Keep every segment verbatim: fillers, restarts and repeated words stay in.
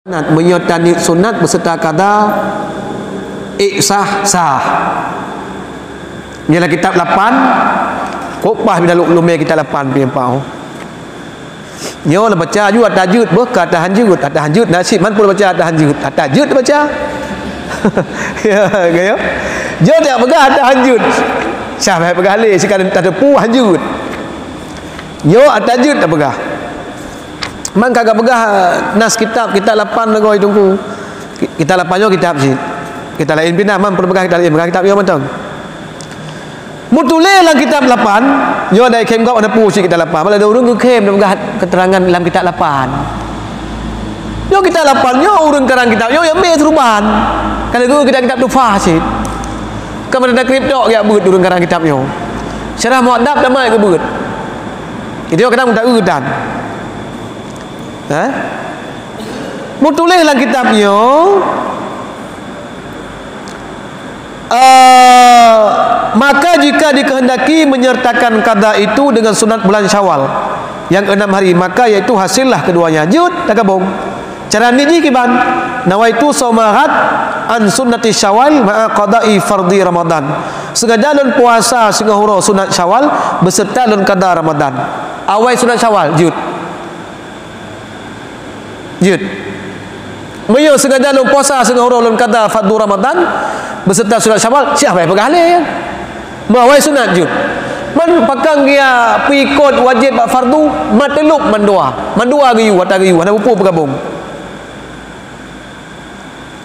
Sunat, meunyoe taniet sunat beserta qada, eh, sah, sah. Nyoe lam kitab lapan, kok paih bida lumé kitab lapan pih empat. Nyoe leubaca aju ata jeuet, beuh ka ata hanjeuet, ata hanjeuet na cit, man peue leubaca ata hanjeuet, ata jeuet leubaca. Ya, ka ya. Jeuet jak peugah ata hanjeuet. Syah bèk peugah lé, sikalon tateupeue hanjeuet. Nyoe ata jeuet tapeugah. Man ka geupeugah, eh, nas kitab, kitab lapan lagoe Teungku. Ki-, kitab lapan nyoe kitab cit. Kitab laén pih na, man peue leupeugah kitab laén, peugah kitab nyoe mantong. Meutuléh lam kitab lapan, nyoe dai khém gob hana peue cit kitab lapan. Malah ada ureueng geukhém dan peugah keterangan lam kitab lapan. Nyoe kitab lapan, nyoe ureueng karang kitab nyoe, ya mé Seuruban. Ka lagèe kitab-kitab Tuhfah cit. Ka meunan takrib tok geubeuet ureueng karang kitab nyoe. Syarah Mu'adab tamat geubeuet. Itu kadang minta urutan. Ha? Meutuléh lam kitab nyoe, eh, maka jika dikehendaki menyertakan qada itu dengan sunat bulan Syawal yang enam hari, maka yaitu hasillah keduanya. Jeuet, tagabong. Cara niet jih kiban? Nawaitu shauma ghad an sunnati Syawal ma'a qada'i fardhi Ramadan. Sengaja lôn puasa singoh uroe sunat Syawal beserta lôn qada Ramadan. Awai sunat Syawal, jeuet. Jeuet. Meunyoe sengaja lôn puasa singoh uroe lôn qada fardhu Ramadan beserta sunat Syawal, siah bèk peugah lé. Meuawai sunat jeuet. Man pakon geujak peuikot wajéb bak fardhu, mateulop mandua. Mandua geuyue, ata geuyue, hana peue-peue peugabong.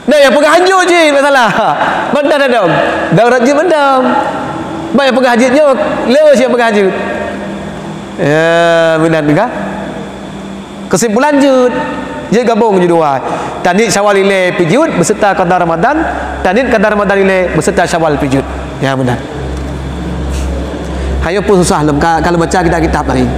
Nah, nyang peugah hanjeuet cit masalah. Mantah dah dong. Darurat jeuet mantong. Bak nyang peugah jeuet nyoe, le siap peugah jeuet. Ya, meunan kan? Kesimpulan jeuet. Jeuet gabong jeuet dua. Taniet Syawal ilèe pih jeuet beserta qada Ramadan, taniet qada Ramadan ilèe beserta Syawal pih jeuet. Ya, meunan. Hayo pun susah lom ka, kalau baca kitab-kitab laén.